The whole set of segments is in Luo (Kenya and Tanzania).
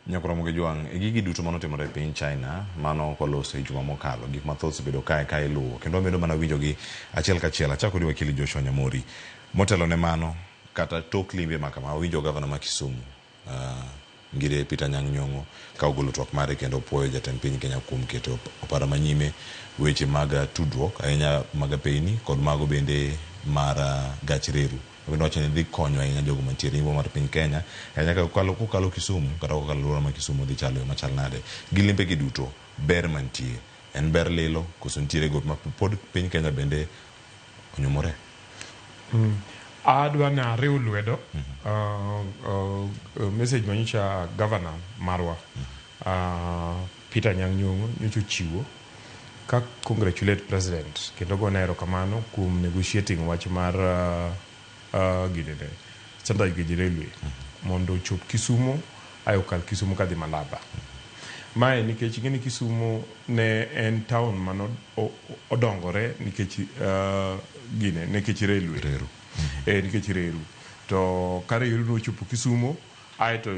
Nyakoromo gi Jwang', e gigi duto manotimore e piny China, mano kwaloso e juma mokalo, gik mathoth osebedo kae ka iluwo, kendo wamedo mana winjogi achiel kachiel. Achako kodi wakili Joshua Nyamori. Motelo ne mano, kata tok limbe ma kama, wawinjo gavana ma Kisumu, Ngire Peter Anyang' Nyong'o ka ogolo twak mare kendo opuoyo jatend piny Kenya kuom keto opara manyime weche mag tudruok ahinya mag apeyni kod mago bende mar gach reru. Kendo wacho ni dhi konyo ahinya jogo mantiere yimbo mar piny Kenya ahinya ka kokalo, kokalo Kisumu kata kokalo alwora ma Kisumu dhi chalo e yo machal nade. Gi limbe gi duto, ber mantie en ber lilo koso nitiere gope ma pod piny Kenya bende onyumore? Adwa ni ariw lwedo message manyocha governor marwa Peter Anyang' Nyong'o nyocha ochiwo ka congratulate president kendo gone erokamano kuom negotiating wach mar ginene standard gauge railway mondo ochop Kisumu ae okal Kisumu kadhi Malaba. Mae nikech ing'e ni Kisumu ne en town mano odongore nikech gine nikech railway. Reru. Nikech reru. To ka reru nochopo Kisumu aeto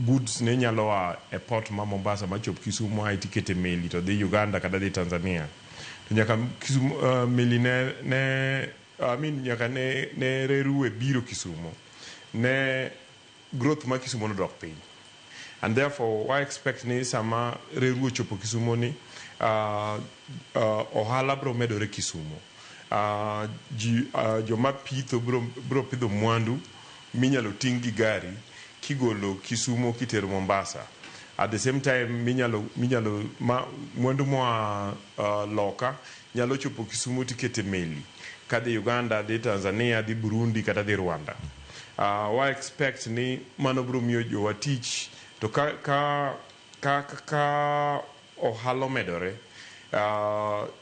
goods ne nyalo a e port ma Mombasa machop Kisumu ae tikete meli to dhi Uganda kata dhi Tanzania. To nyaka Kisumu meli ne I mean nyaka ne reru e biro Kisumu ne growth ma Kisumu nodok piny. And therefore wa expect ni sama reru ochopo Kisumu ni ohala bro medore Kisumu. Ji joma pitho bro pidho mwandu minyalo ting' gi gari kigolo Kisumu kitero Mombasa. At the same time minyalo ma mwandu moa loka nyalo chopo Kisumu tikete meli kadhi Uganda, dhi Tanzania, dhi Burundi kata dhi Rwanda. Wa expect ni mano bro miyo jowa tich to ka ohala omedore,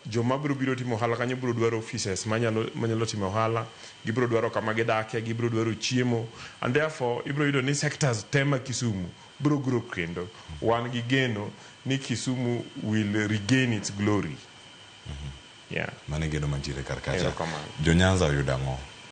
joma bro biro timo ohala kanyo bro dwaro offices manyalo timo ohala, gibro dwaro kama gidake, gibro dwaro chiemo, and therefore ibro yudo ni sectors te ma Kisumu bro grow kendo. Wan gi geno ni Kisumu will regain its glory. Yeah. Mano e geno mantiere kar kacha. Erokamano. Jo Nyanza oyudo ang'o?